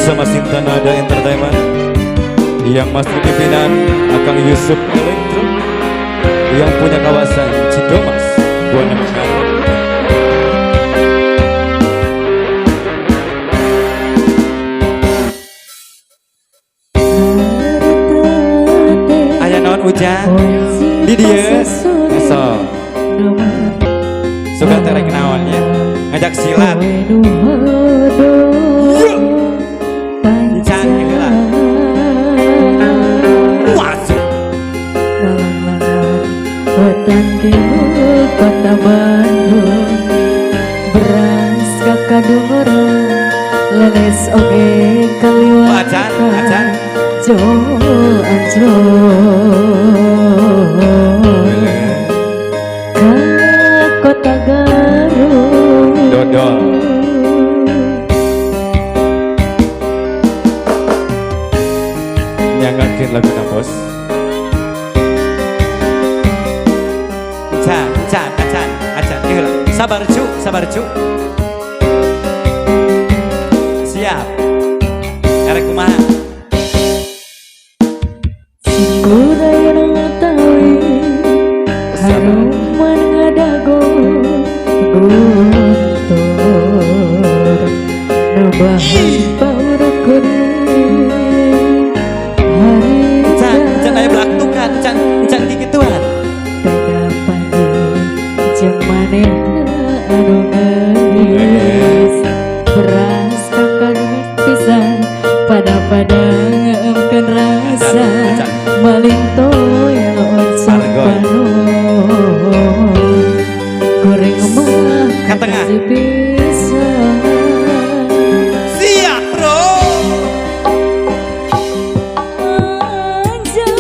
Bersama Sinta Nada Entertainment yang masih pimpinan Akang Yusuf Elektro yang punya kawasan Cidomas, Buana Mekar. Aya naon ujang di dieu so suka terek naonnya ngajak silat. Can heula. Masuk. Wetan timur kota Bandung, beras kakadunguran, leles oge kaliwatan. Acan, acan. Jol anjol ka kota Garut. Dodol. Nyangakeun lagu na bos. Can, can, acan, acan. Heula. Sabar cu, sabar cu. Siap. Erek kumaha? Singkurai tawi haruman ngadago guntur nambahan paur kuring harita. Can, can aya belaktukan, can, can kikituan. Tega panggil jeung manehna anu geus beras kakak pisan pada-pada ngeemkeun rasa Acan. Maling toel oncom Argoy. Panon kuring mah Ka tengah. Kasih pisan. Siap, bro. Anjan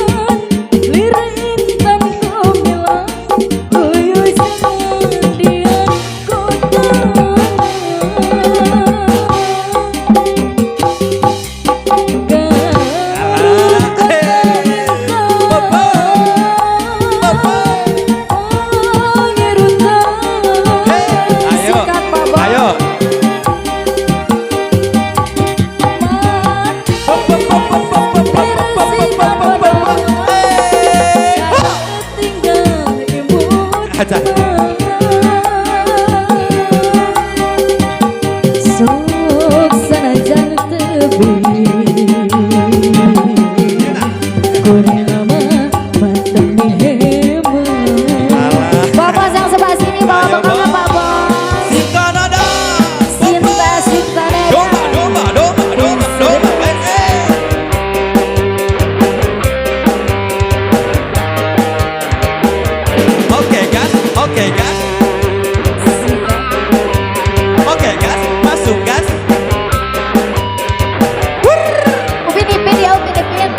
lirik intan kumilang huyu dian kota. Alah. Ayo. Ayo. Acan. Sok sanajan tebi kuring mah mantep mihema. Alah. Bapak sang sebelah sini bawa Ayo, bekalnya Bos. Pak Bos. Sinta Nada. Sinta Sinta Nada. Domba, domba, domba, domba, domba. Eh, eh. Oke gas, oke gas, oke gas, masuk gas. Upin Ipin ya, Upin Ipin.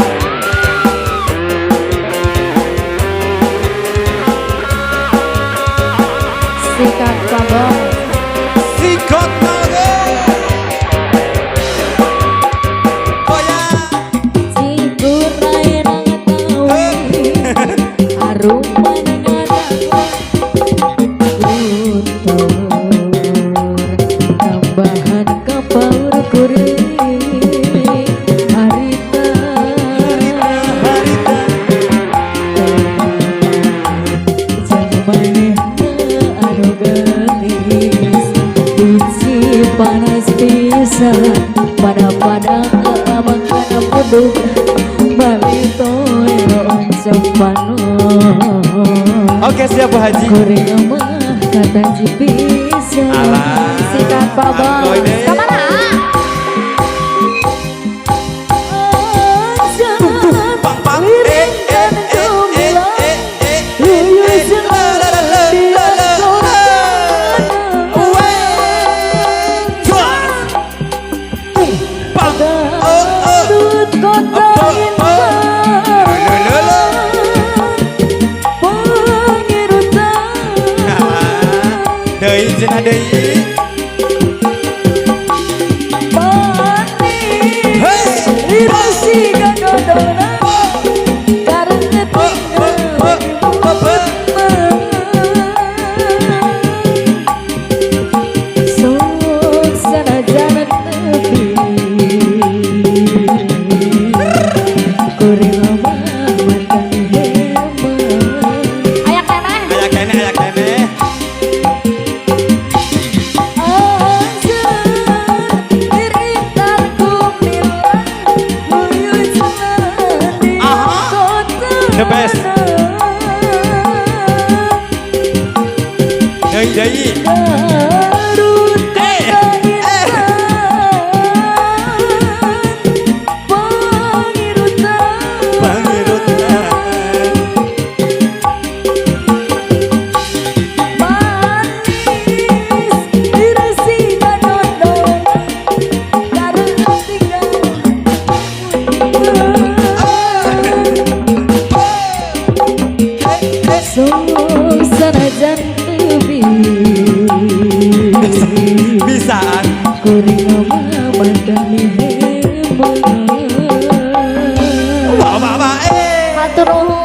Sikat Pak Bos. Sikot naga. Goyang. Cikurai nang tawi haruman ngadago guntur tambahan kapaur kuring harita. Harita. Jeung manehna anu geulis biji panas pisan pada-pada makan puduk bali toel oncom panon. Oke siap Bu Haji. Kuring mah kata pisan. Alah. Sikat Pak Bos. Argoy deh. Kemana? Pang pang. Eh eh eh eh eh eh eh. La la la la la la la. Weh. Gas. Pang. Oh oh. Garut kota Oh, oh. intan Lo lo lo. Pengirutan Alah. Deui cenah deui. Manis Hei. Irusi gagodona karena Oh, tinggal oh, oh, oh, oh. Sok sanajan tepi. Dayi. Garut Eh, eh. Pangirutan. Pangirutan. Manis diresi ganondong karena tinggal. Sok sanajan teu. Bisaan. Kuring mah mantan hebat. Wah, wah, wah, eh. Matur nuwun.